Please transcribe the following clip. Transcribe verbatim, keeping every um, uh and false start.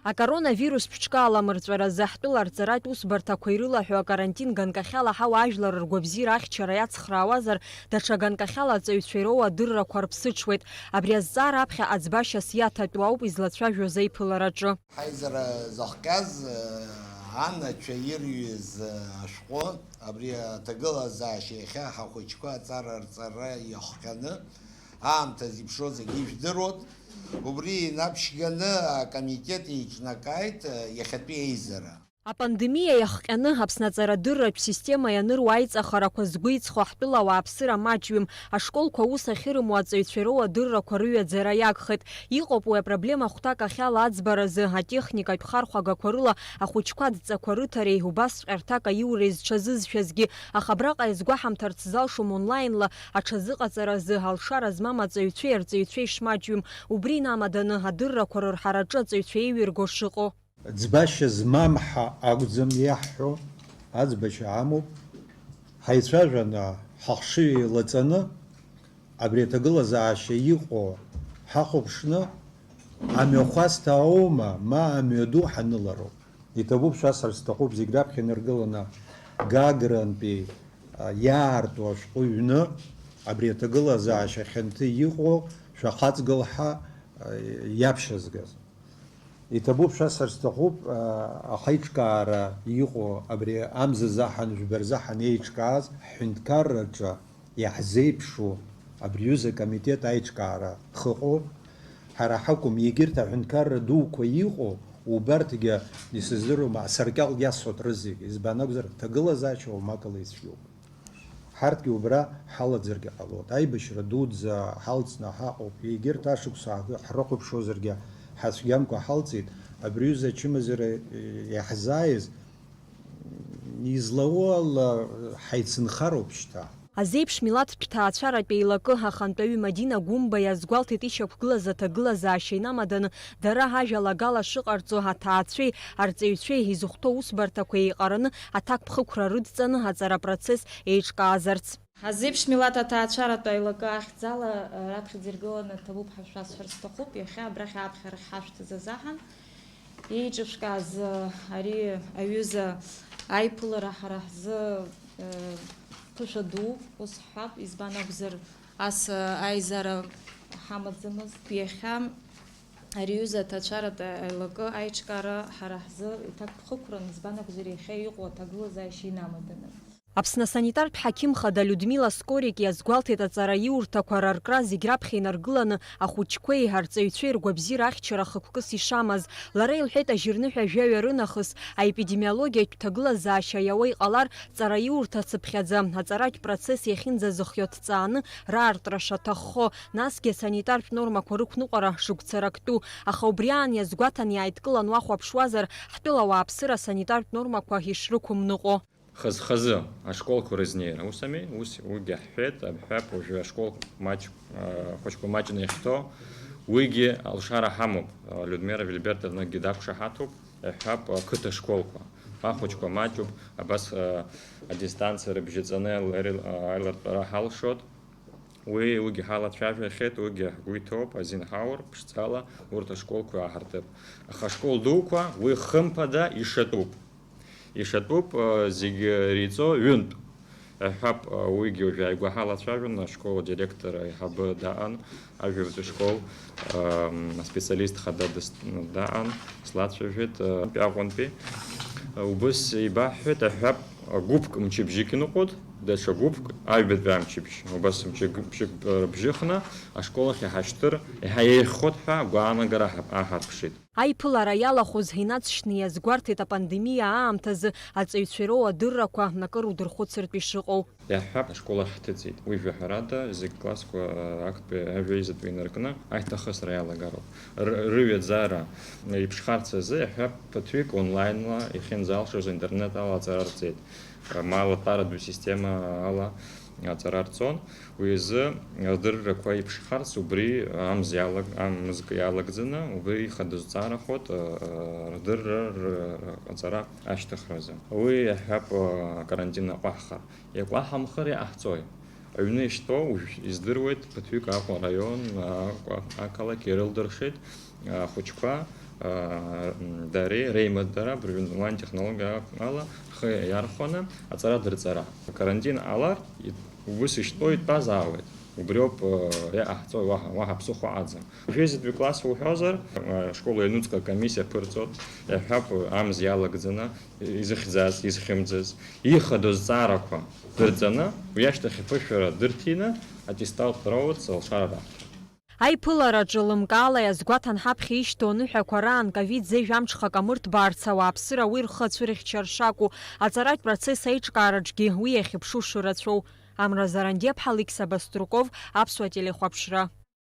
Акоронавирустә ҽкы аламырҵәаразы ҳтәыла арҵаратә усбарҭақәа ирылаҳәо акарантин ганкахьала ҳауаажәлар ргәабзиара ахьчара иацхраауазар, даҽа ганкахьала аҵаҩцәа ироуа адыррақәа рыԥсыҽуеит. Абри азҵаара аԥхьа аӡбашьас иаҭатәу ауп излацәажәоз аиԥылараҿы. Ҳаизара зыхҟьаз, анацәа ирҩыз ашәҟәы, абри аҭагылазаашьа иахьа ҳахәыҷқәа аҵара рҵара иахҟьаны, аамҭа зеиԥшроу зегьы ижәдыруеит. Убри инаԥшьганы акомитет еиҿнакааит иахьатәи аизара. Апандемиа иахҟьаны Аԥсны аҵарадырратә система ианыруа аиҵахарақәа згәы иҵхо ҳтәыла ауааԥсыра маҷҩым, ашколқәа аус ахьырымоу аҵаҩцәа ироуа адыррақәа рыҩаӡара иагхеит. Иҟоуп уи апроблема хәҭак ахьала аӡбаразы, атехникатә хархәагақәа рыла ахәыҷқәа адҵақәа рыҭареи убасҵәҟьа рҭак аиуреи зҽазызшәазгьы, аха абраҟа иазгәаҳамҭарц залшом онлаинла аҽазыҟаҵаразы алшара змам аҵаҩцәеи арҵаҩцәеи шмаҷҩым, убри инамаданы адыррақәа рырҳараҿы аҵаҩцәа еиҩырго шыҟоу. Ӡбашьа змам ҳәа акәӡам иаҳҳәо, аӡбашьа амоуп. Ҳаицәажәаны, ҳахшыҩ еилаҵаны, абри аҭагылазаашьа иҟоу ҳахәаԥшны, амҩахәасҭа аума, ма амҩаду ҳанылароуп. Иҭабуп шәасҳәарц сҭахуп, зегь раԥхьа инаргыланы Гагрантәи, а, иаарту ашәҟәы ҩны, абри аҭагылазаашьа хьанҭа иҟоу шәахаҵгыл ҳәа, а, иаԥшьазгаз. Иҭабуп шәасҳәарц сҭахуп, а, ахеиҿкаара иҟоу абри амза заҳан, жәба рзаҳан еиҿкааз ҳҳәынҭқарраҿы иаҳзеиԥшу абри аҩыза акомитет аиҿкаара хыҟоуп. Ҳара ҳакәым, егьырҭ аҳәынҭқарра дуқәа иҟоу, убарҭгьы, исыздыруам, асаркьал иасуеит рызегь. Избан акәзар, ҭагылазаашьа уамакала ицәгьоуп. Ҳарҭгьы убра ҳалаӡаргьы ҟалоит. Аибашьра дуӡӡа ҳалҵны ҳаҟоуп. Егьырҭ ашықәс ааго ҳрыхәаԥшуазаргьы ҳацәгьамкәа ҳалҵит. Абри аҩыза ачымазара иаҳзааиз, излауоу ала ҳаицынхароуп шьҭа. Азеиԥш милаҭтә ҭаацәаратә еилакы ахантәаҩы Мадина Гәымба иазгәалҭеит ишьақәгылаз аҭагылазаашьа инамаданы дара ажәалагала шыҟарҵо аҭаацәеи арҵаҩцәеи изыхәҭоу усбарҭақәа еиҟараны аҭакԥхықәра рыдҵаны аҵара процесс еиҿкаазарц. Азеиԥш милаҭ аҭаацәаратә аилакы ахьӡала, э, раԥхьаӡа иргыланы ҭабуп ҳәа шәасҳәар сҭахуп, иахьа абрахь аԥхьара ҳашәҭаз азаҳан. Еиҿышәкааз, э, ари аҩыза аиԥылара ҳара ҳзы, э, ԥышәа дууп, ус ҳҳәап, избан акәзар, ас, э, аизара ҳамаӡамызт. Иахьа ари аҩыза аҭаацәаратә аилакы аиҿкаара ҳара ҳзы иҭакԥхықәран, избан акәзар, иахьа иҟоу аҭагылазаашьа инамаданы. Аԥсны асанитартә ҳақьым хада Людмила Скорик иазгәалҭеит аҵараиурҭақәа раркра зегь раԥхьа инаргыланы ахәыҷқәеи арҵаҩцәеи ргәабзиара ахьчара хықәкыс ишамаз. Лара илҳәеит, ажьырныҳәа жәаҩа рынахыс аепидемиологиатә ҭагылазаашьа иауа иҟалар, ҵараиурҭа цыԥхьаӡа аҵаратә процесс иахьынӡазыхио дҵааны раартра шаҭаххо, насгьы асанитартә нормақәа рықәныҟәара шықәцарактәу, аха убри аан иазгәаҭан иааидкылан уахәаԥшуазар, ҳтәыла ауааԥсыра асанитартә нормақәа ишрықәымныҟәо. Хаз-хазы ашколқәа рызнеира, ус ами? Ус, уигьы ҳҳәеит, абҳәап, уажәы ашкол маҷ, а, хәыҷқәа маҷны иахьҭоу, уигьы алшара ҳамоуп. А, Людмила Вильбертовнагьы дақәшаҳаҭуп, иҳәап, ақыҭа школқәа. Ахәыҷқәа маҷуп, абас, а, адистанциа рыбжьаҵаны аил-, аил-, аилартәара ҳалшоит. Уи, уигьы ҳалацәажәахьеит, уигьы ҳгәы иҭоуп, азин ҳаур, ԥшӡала урҭ ашколқәа иааҳартып. Аха ашкол дуқәа, уи хымԥада ишатәуп. Ишатәуп, э, зегьы реиҵо ҩынтә. Иҳәап, э, уигьы уажәы ааигәа ҳалацәажәон, ашкол адиректор аиҳабы даан, ажәабатәи школ, э, аспециалист хада дыс-, даан, слацәажәеит, э, Аҟәантәи. Э, убыс еибаҳҳәеит, иҳәап, гәыԥк мчыбжьык иныҟәоит, даҽа гәыԥк аҩбатәи амчыбжь. Убас мчыбжьык, мчыбжьык, э, рыбжьыхны ашкол ахь иҳашьҭыр, иаҳа еиӷьхоит ҳәа агәаанагара аҳ-, аҳарԥшит. Аиԥылара иалахәыз инаҵшьны иазгәарҭеит апандемиа аамҭазы аҵаҩцәа ироуа адыррақәа акыр удырхәыцыртә ишыҟоу. Иаҳҳәап, ашкол ахь ҳҭыҵит. Уи жәаҳәарада, зегь классқәа, а, актәи ажәеизатәи инаркны аиҭахысра иалагароуп. Р-, рыҩаӡара иԥшхарц азы, иаҳҳәап, ԥыҭҩык онлаинла иахьынӡалшоз интернет ала аҵара рҵеит. Ма латәаратәи система ала аҵара рҵон. Уи азы адыррақәа иԥшхарц убри амз иалаг-, амзк иалагӡаны, убри ихадоу зҵаарахоит, а, а, рдырра р-, аҵара ашьҭыхразы. Уи иаҳҳәап, а, акарантин аҟәаҳхар. Иакәаҳамхар иҟаҳҵои? Аҩны ишьҭоу уажә издыруеит, ԥыҭҩык Аҟәа араион, Аҟәа ақалақь ирылдыршеит, ахәыҷқәа, Дареи реимадара абыржәы онлайн технологиала рхы иархәаны аҵара дырҵара. Акарантин ҟалар, ус ишьҭоу итәазаауеит. Убриоуп иҟаҳҵо, уаҳа, уаҳа ԥсыхәа аӡам. Жәеизатәи класс уҳәозар, ашкол аҩнуҵҟа акомиссиа ԥырҵоит, иаҳҳәап, амз иалагӡаны, изыхьӡаз, изхьымӡаз, ихадоу зҵаарақәа дырҵаны, уи ашьҭахь аԥышәара дырҭины, аттестат роуц алшара раҳҭоит. Аиԥылараҿы лымкаала иазгәаҭан ҳаԥхьа ишьҭоу аныҳәақәа раан ковид зежә амҽхак амырҭбаарц ауааԥсыра уи рхы ацәырыхьчар шакәу, аҵаратә процесс аиҿкаараҿгьы уи иахьыԥшу шырацәоу. Амра Зарандиаԥҳа, Алықьса Баструков, Аԥсуа телехәаԥшра.